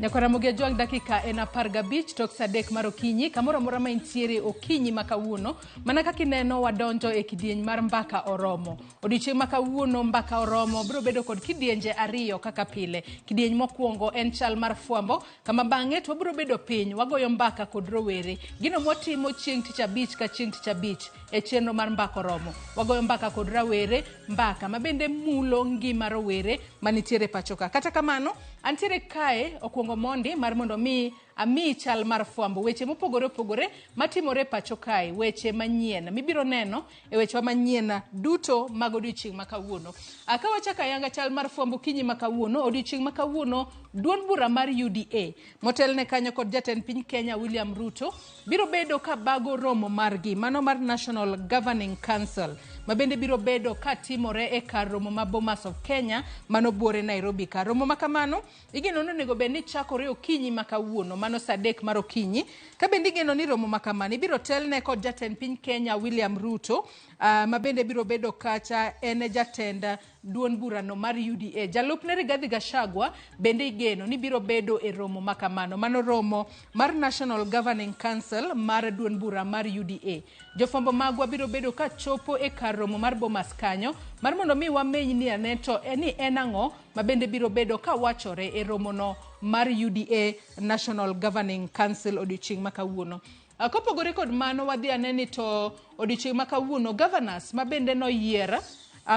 Nyakwaramogi Ajwang' dakika en 15 tok saa 3 mar okinyi kamoro amora ma intiere okinyi ma kawuono mana kaka ineno wadonjo e kidieny mar mbaka oromo. Odiochieng' ma kawuono mbaka oromo biro bedo kod kidienje ariyo kaka pile. Kidieny mokwongo en chal mar fwambo kama bang'e to wabiro bedo piny wagoyo mbaka kod rowere. Gino mwatimo chieng' tich abich ka chieng' tich abich e chenro mar mbaka oromo. Wagoyo mbaka kod rawere, mbaka ma bende mulo ngima rowere manitiere pacho ka. Kata kamano, antiere kae okwongo mondi mar mondo mi amiyi chal mar fwambo weche mopogore opogore matimore pacho kae, weche manyien mibiro neno e wechewa manyien duto mag odiochieng' ma kawuono. Ka wachako ayanga chal mar fwambo okinyi ma kawuono, odiochieng' ma kawuono duond bura mar UDA motelne kanyo kod jatend piny Kenya William Ruto biro bedo ka bago romo margi mano mar National Governing Council ma bende biro bedo ka timore e kar romo ma Bomas of Kenya mano buore Nairobi ka. Romo ma kamano igeno ni onego bed ni chakore okinyi ma kawuono mano saa 3 mar okinyi ka bende igeno ni romo ma kamano ibiro telne kod jatend piny Kenya William Ruto ma bende biro bedo kacha en e jatend duond burano mar UDA. Jalupne Rigathi Gachagua bende igeno ni biro bedo e romo ma kamano. Mano romo mar National Governing Council mar duond bura mar UDA. Jofwambo magwa biro bedo ka chopo e kar romo mar Bomas kanyo mar mondo mi wameny ni ane to ni en ang'o ma bende biro bedo ka wachore e romono mar UDA National Governing Council odiochieng' ma kawuono. Kopogore kod mano wadhi ane ni to odiochieng' ma kawuono governors ma bende noyier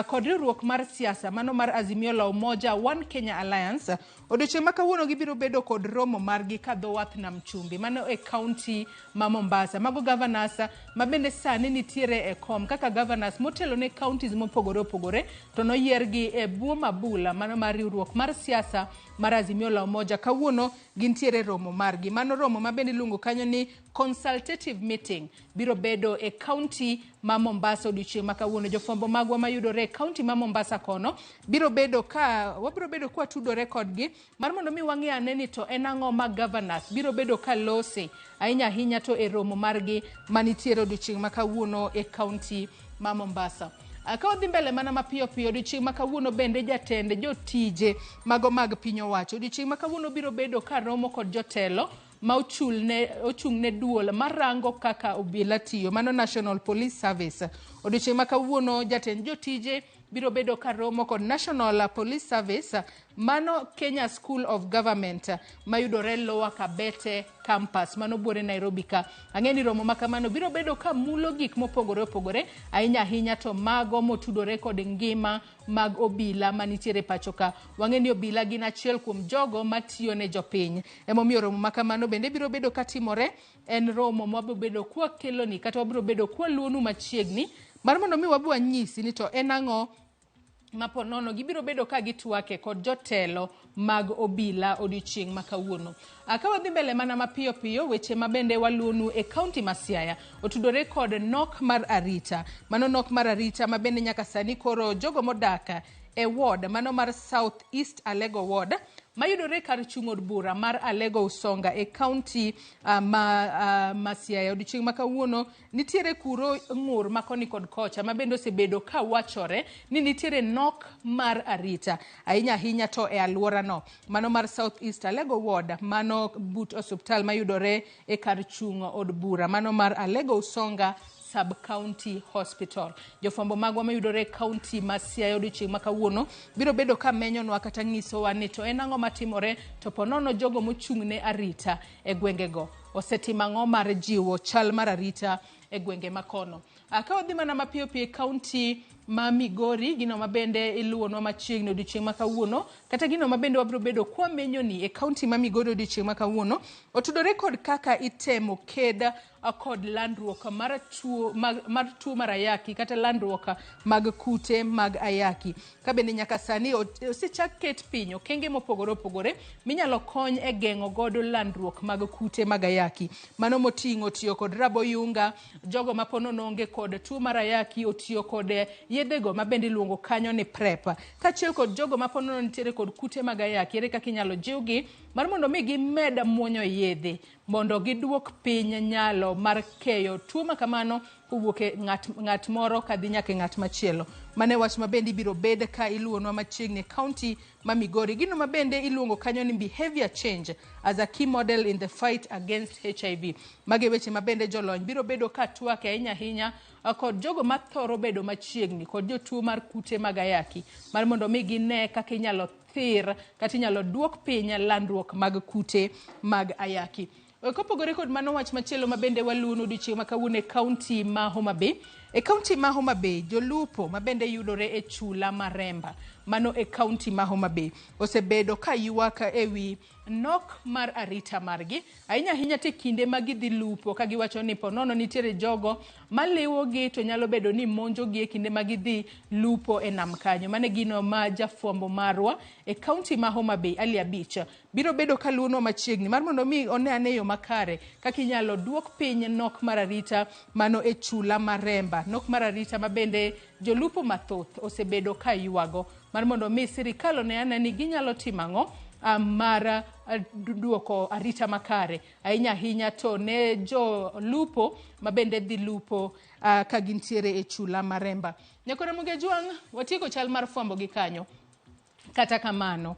kod riwruok mar siasa mano mar Azimio la Umoja One Kenya Alliance odiochieng' ma kawuono gibiro bedo kod romo margi ka dho wath nam chumbi mano e county ma Mombasa. Mago governors ma bende sani nitiere e kom kaka governors motelo ne counties mopogore opogore to noyiergi e bwo mabula mano mar riwruok mar siasa mar Azimio la Umoja. Kawuono gintiere romo margi. Mano romo ma bende iluongo kanyo ni consultative meeting biro bedo e county ma Mombasa odiochieng' ma kawuono. Jofwambo magwa mayudore e county ma Mombasa kono biro bedo ka wabiro bedo ka watudore kodgi mar mondo mi wang'e ane ni to en ang'o ma governors biro bedo ka lose ahinya ahinya to e romo margi manitiere odiochieng' ma kawuono e county ma Mombasa. Ka wadhi mbele mana mapiyo piyo odiochieng' ma kawuono bende jatend jotije mago mag piny owacho odiochieng' ma kawuono biro bedo ka romo kod jotelo ma ochung' ne duol marango kaka obila tiyo mano National Police Service. Odiochieng' ma kawuono jatend jotije biro bedo ka romo kod National Police Service mano Kenya School of Government mayudore Lower Kabete Campus mano buore Nairobi ka. Ang'e ni romo ma kamano biro bedo ka mulo gik mopogore opogore ahinya ahinya to mago motudore kod ngima mag obila manitiere pacho ka. Wang'e ni obila gin achiel kuom jogo matiyo ne jopiny. Emomiyo romo ma kamano bende biro bedo katimore en romo mwabiro bedo kwakeloni kata wabiro bedo kwaluonu machiegni mar mondo mi wabi wanyisi ni to en ang'o ma po nono gibiro bedo ka gitwake kod jotelo mag obila odiochieng' ma kawuono. Ka wadhi mbele mana mapiyo piyo weche ma bende waluonu e kaunti ma Siaya otudore kod nok mar arita. Mano nok mar arita ma bende nyaka sani koro jogo modak e ward mano mar South East Alego Ward mayudore kar chung' od bura mar Alego Usonga e kaunti ma Siaya. Odiochieng' ma kawuono nitiere kuro ng'ur ma koni kod kocha ma bende osebedo ka wachore ni nitiere nok mar arita ahinya ahinya to e alworano mano mar South East Alego Ward mano but osuptal mayudore e kar chung' od bura mano mar Alego Usonga Sub County Hospital. Jofwambo magwa mayudore e kaunti ma Siaya odiochieng' ma kawuono biro bedo ka menyonwa kata nyisowa ni to en ang'o matimore to ponono jogo mochung' ne arita e gwengego osetimo ang'o mar jiwo chal mar arita e gwenge makono. Ka wadhi mana mapiyo piyo e kaunti ma Migori, gino ma bende iluwonwa machiegni odiochieng' ma kawuono, kata gino ma bende wabiro bedo kwamenyoni e kaunti ma Migori odiochieng' ma kawuono, otudore kod kaka itemo ked kod landruok mar tuo mar ayaki kata landruok mag kute mag ayaki. Ka bende nyaka sani osechak ket piny okenge mopogore opogore minyalo kony e geng'o godo landruok mag kute mag ayaki. Mano moting'o tiyo kod raboyunga, jogo ma po nono onge kod tuo mar ayaki otiyo kod yedhego ma bende iluongo kanyo ni PrEP. Kaachiel kod jogo ma po nono nitiere kod kute mag ayaki, ere kaka inyalo jiwgi mar mondo mi gimed muonyo yedhe mondo giduok piny nyalo mar keyo tuo ma kamano kowuok e ng'at moro kadhi nyaka e ng'at machielo. Mano e wach ma bende ibiro bed ka iluwonwa machiegni e kaunti ma Migori. Gino ma bende iluongo kanyo ni behavior change as a key model in the fight against HIV. Magi e weche ma bende jolony biro bedo ka twak ahinya ahinya kod jogo mathoro bedo machiegni kod jotuo mar kute mag ayaki mar mondo mi gine kaka inyalo thir kata inyalo duok piny landruok mag kute mag ayaki. Kopogore kod mano, wach machielo ma bende waluwo odiochieng' ma kawuono e kaunti ma Homa Bay. E kaunti ma Homa Bay, jolupo ma bende yudore e chula ma Remba, mano e kaunti ma Homa Bay, osebedo ka ywak ewi nok mar arita margi ahinya ahinya te kinde ma gidhi lupo, ka giwacho ni ponono nitiere jogo maliwogi to nyalo bedo ni monjogi e kinde ma gidhi lupo e nam kanyo. Mano e gino ma jafwambo marwa e kaunti ma Homa Bay, Ali Abich, biro bedo kaluwonwa machiegni mar mondo mi one ane yo makare kaka inyalo duok piny nok mar arita mano e chula ma Remba, nok mar arita ma bende jolupo mathoth osebedo ka ywago mar mondo mi sirikal one ane ni ginyalo timo ang'o mar duoko arita makare ahinya ahinya to ne jolupo ma bende dhi lupo ka gintiere e chula ma Remba. Nyakora Ramogi Ajwang', watieko chal mar fwambo gi kanyo. Kata kamano,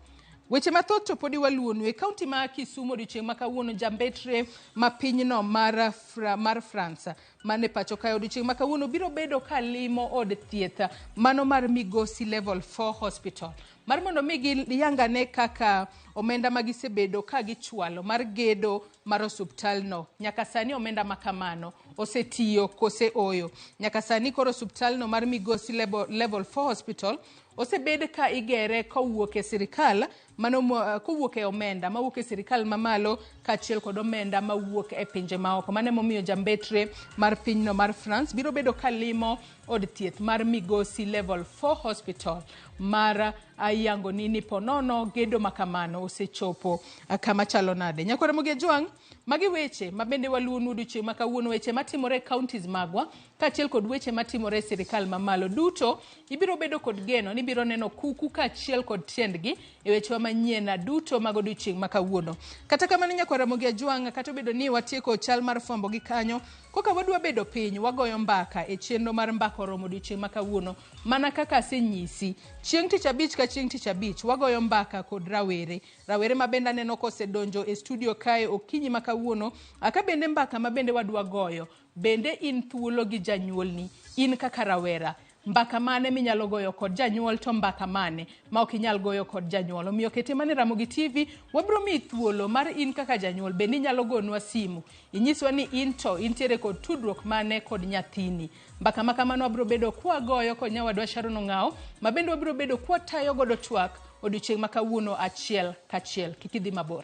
weche mathoth to podi waluwonu e kaunti ma Kisumu odiochieng' ma kawuono. Jambetre ma pinyno mar France mane pacho kae odiochieng' ma kawuono biro bedo ka limo od thieth mano mar Migosi Level 4 Hospital mar mondo mi giyangane kaka omenda ma gisebedo ka gichwalo mar gedo mar osuptalno nyaka sani omenda ma kamano osetiyo kose oyo. Nyaka sani koro osuptalno mar Migosi Level 4 Hospital osebed ka igere kowuok e sirikal mano kowuok e omenda mawuok e sirikal mamalo kaachiel kod omenda mawuok e pinje maoko. Mano emomiyo jambetre mar pinyno mar France biro bedo ka limo od thieth mar Migosi Level 4 Hospital mar yangoni ni ponono gedo makamano osechopo kama chalo nade. Nyakwar Ramogi Ajwang', magi weche ma bende waluwonu odiochieng' ma kawuono, weche matimore e counties magwa kaachiel kod weche matimore e sirikal mamalo duto. Ibiro bedo kod geno ni ibiro neno kuku kaachiel kod tiendgi e wechewa manyien duto mag odiochieng' ma kawuono. Kata kamano, Nyakwar Ramogi Ajwang', kata obedo ni watieko chal mar fwambo gi kanyo, koka wadwa bedo piny wagoyo mbaka e chenro mar Mbaka Oromo odiochieng' ma kawuono. Mana kaka asenyisi, chieng' tich abich ka chieng' tich abich wagoyo mbaka kod rawere. Rawere ma bende aneno kosedonjo e studio kae okinyi ma kawuono, aka bende mbaka ma bende wadwa goyo. Bende in thuolo gi janyuolni, in kaka rawera, mbaka mane minyalo goyo kod janyuol to mbaka mane ma ok inyal goyo kod janyuol? Omiyo kete mana e Ramogi TV, wabiro miyi thuolo mar in kaka janyuol bende inyalo gonwa simu inyiswa ni in to intiere kod tudruok mane kod nyathini. Mbaka ma kamano wabiro bedo kwagoyo kod nyawadwa Sharon Ong'awo ma bende wabiro bedo kwatayo godo twak odiochieng' ma kawuono achiel kachiel. Kik idhi mabor.